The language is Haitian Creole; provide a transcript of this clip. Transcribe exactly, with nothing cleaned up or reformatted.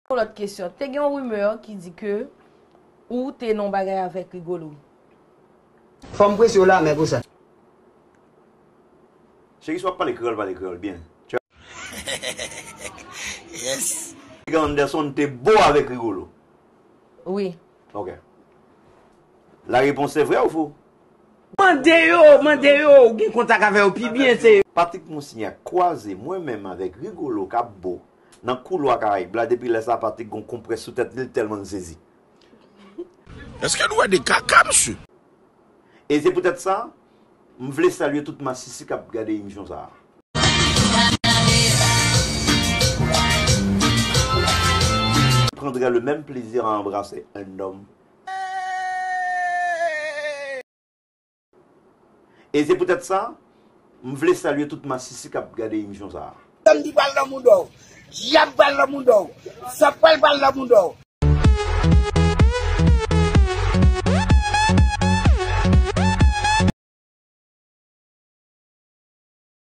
Yon lòt kesyon. Te gen yon rimè ki di ke ou te nan yon bagay avèk Rigolo. Fò m prese w la men pou sa. Cheri, si w ap pale kreyòl, pale kreyòl byen. Yes. Piga Anderson te bo avèk Rigolo. Wi. Ok. La réponse est vraie ou faux? Mande yo, mande yo, ou gen kontak avè yo pi byen se. Patrick Monsignat kwaze mwen menm avèk Rigolo k ap bo nan koulwa Karayib la, depi lè sa Patrick gon konprès sou tèt li, l tèlman l sezi. Èske nou wè de kaka, mesye? E se poutèt sa, m vle salye tout masisi k ap gade emisyon sa a. Prendrait le même plaisir à embrasser un homme. E se poutèt sa, m vle salye tout masisi k ap gade emisyon sa a. Bandi pral nan mouda w. Dyab pral nan mouda w. Sa pral pral nan mouda w.